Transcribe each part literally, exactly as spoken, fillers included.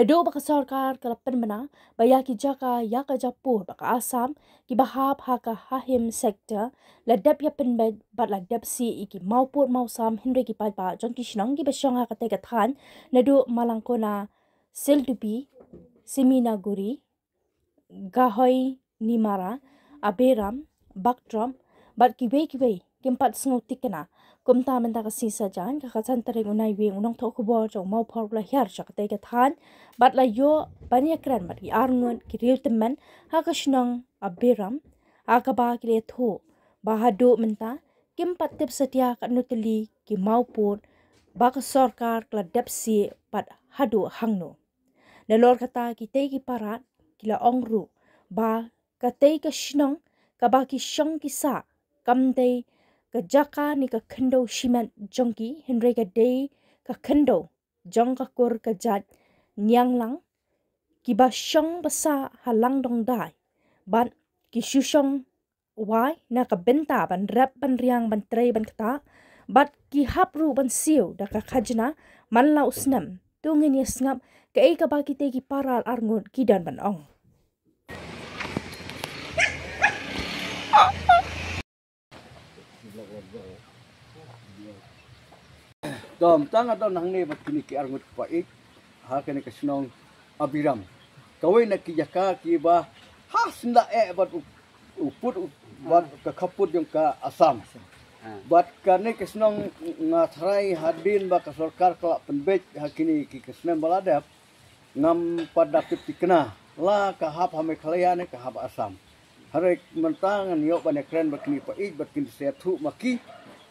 Naduh ba ka sorkar ka la pynbna ba ïa ki jaka ïa ka jaka pud ba ka Assam kiba hap ha ka Hahim sector la dep ïa pynbeit bad la dep sih ïa ki mawpud mawsam hynrei ki paidbah jong ki shnong kiba shong ha katei ka thaiñ naduh Malangkona, Sildupi, Siminaguri, Gahoinimara, Abiram, Bakdrop bad kiwei kiwei kim pat sngew tikna. Kumta mynta ka sngi Saitjaiñ ka khatsan tarik u Naiwieng u nongthoh khubor jong u Mawphor u la hiar sha katei ka thaiñ bad la ïoh ban ïakren bad ki arngut ki riewtymmen ha ka shnong Abiram ha kaba ki la ïathuh ba haduh mynta kim pat tip satia katno tylli ki mawpud ba ka sorkar ka la dep sih bad haduh hangno. Nalor kata kitei ki parat ki la ong ruh ba katei ka shnong kaba ki shong ki sah kam dei ka jaka ne ka khyndew shimet jong ki hynrei ka dei ka khyndew jong ka kur ka jait Nianglang kiba shong ba sah ha Langdongdai bad ki shu shong wai na ka bynta ban rep ban riang ban trei ban ktah bad ki hap ruh ban siew da ka khajna man la u snem. To ngin ïa sngap kaei kaba kitei ki para arngut ki don ban ong. Dom tang adon hangne bad kine ki arngut kpa ik ha kane ka shnong Abiram. Kawei na ki jaka kiba ha synda eh bad u, u pud u, bad ka khapud jong ka Assam. Bad kane ka shnong nga tharai hadien ba ka sorkar ka la pynbeit ha kine ki ka snem ba la dep. Ngam pat da tip tikna la ka hap ha Meghalaya ne ka hap Assam. Hare mynta ngan ïoh ban ïakren bad kine pa ïeit bad kin sa ïathuh ma ki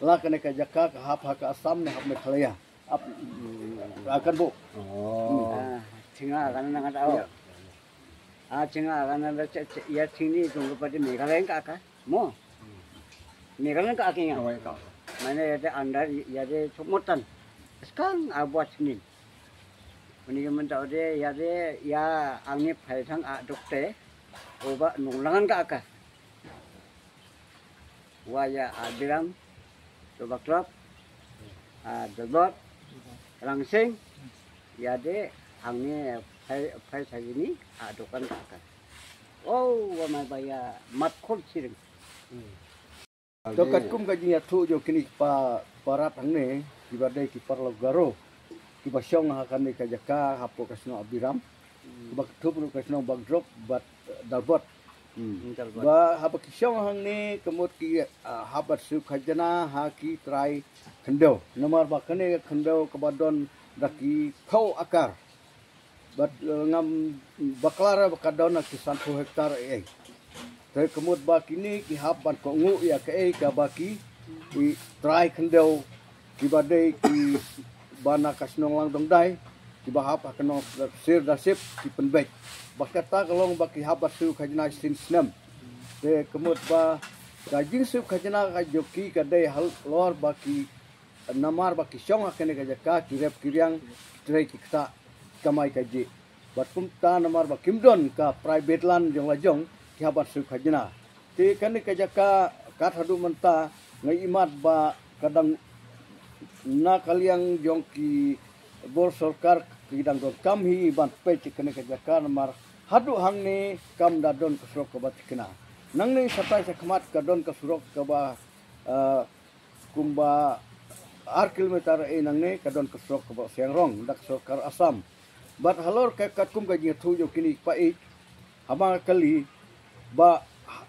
la kane ka jaka ka hap ha ka Assam ne hap Meghalaya. Ap akan bu. Oh. Ah, chinga kan na ngata. Ah, chinga kan na ïa chini tung ka pati Meghalaya ka ka. Mo. Meghalaya ka aking ya. Mane ya de andar ya de chukmotan. Skang abuat sinin. Mane ya menta de ya de ya angni phai thang a dokte. Oba nunglangan ka aka. Wa ya a Biram. Coba klop. A Dobot. Rangsing. Ya de angni phai phai thang ini a dokan ka aka. Oh, wa mai ba ya mat khol chiring. To katkum ka jingïathuh jong kine ki pa, parat hangne kiba dei ki paralok Garo kiba shong ha kane ka jaka hapoh ka shnong Abiram kiba kynthup ruh ka shnong Bagdrop bad, eh, Dalbot. Ba haba ki shong hangne ka mut ki, ah, hap ban siew khajna ha ki trai khyndew. Namar ba kane ka khyndew kaba don da ki phew akar. Bad, eh, ngam bakla re ba ka don na ki sanphew hektar ei. Te ka mut ba kine ki hap ban kohnguh ïa kaei kaba ki i trai khyndew kiba dei kiba na ka shnong Langdongdai kiba hap ha ka Nongsyirsih ki pynbeit. Bad kata ka long ba ki hap ban siew khajna shisien snem. Te ka mut ba ka jingsiew khajna ka jong ki ka dei halor ba ki namar ba ki shong ha kane ka jaka ki rep ki riang ki trei ki ktah ki kamai kajih. Bad kumta namar ba kim don ka private land jong la jong ki hap ban siew khajna. Te kane ka jaka kat haduh mynta nga imat ba ka dang na ka liang jong ki bor sorkar ki dang donkam hi ban peit ïa kane ka jaka namar haduh hangne kam da don ka surok kaba thikna. Nangne shatai shakhmat ka don ka surok kaba, ah, kumba ar kilometer ei nangne ka don ka surok kaba seng rong da ka sorkar Assam. Bad halor ka katkum ka jingïathuh jong kine ki pa ïeit haba nga kylli ba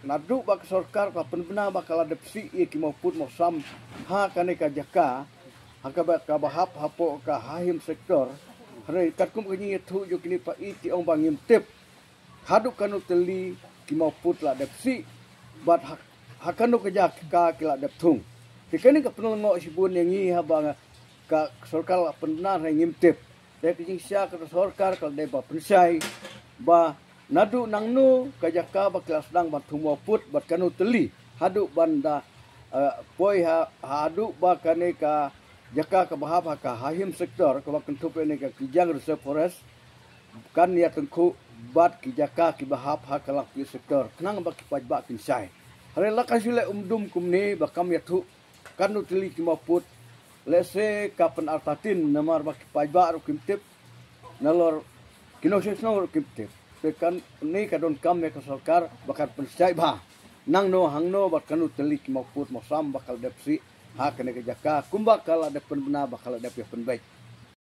naduh ba ka sorkar ka pynbna ba ka la dep sih ïa ki mawpud mawsam ha kane ka jaka ha kaba, kaba hap hapoh ka Hahim sector. Hynrei katkum ka jingïathuh jong kine ki pa ïeit ki ong ba ngim tip haduh kano tylli ki mawpud la dep sih bad ha, ha kano ka jaka ki la dep thung. Te kane ka pynlyngngoh shibun ïa ngi haba nga, ka sorkar la pynbna hynrei ngim tip. Te ka jingshisha ka sorkar ka la dei ba pynshai ba naduh nangno ka jaka ba ki la sdang ban thung mawpud bad kano tylli haduh ban da, eh, poi ha, haduh ba kane ka jaka kaba hap ha ka Hahim sector kaba kynthup ïa kane ka Kijang Reserve Forest kan ïa tyngkhuh bad ki jaka kiba hap ha ka Langpih sector khnang ba ki paidbah kin shai. Hynrei la ka shu leh umdum kumne ba kam ïathuh kano tylli ki mawpud. Lehse ka pynartatien namar ba ki paidbah ruh kim tip nalor Ki nongshong shnong ruh kim tip. Te kane ka donkam ïa ka sorkar ba kan pynshai bha. Nangno hangno bad kano tylli ki mawpud mawsam ba ka la dep sih ha kane ka jaka kumba ka la dep pynbna ba ka la dep ïa pynbeit.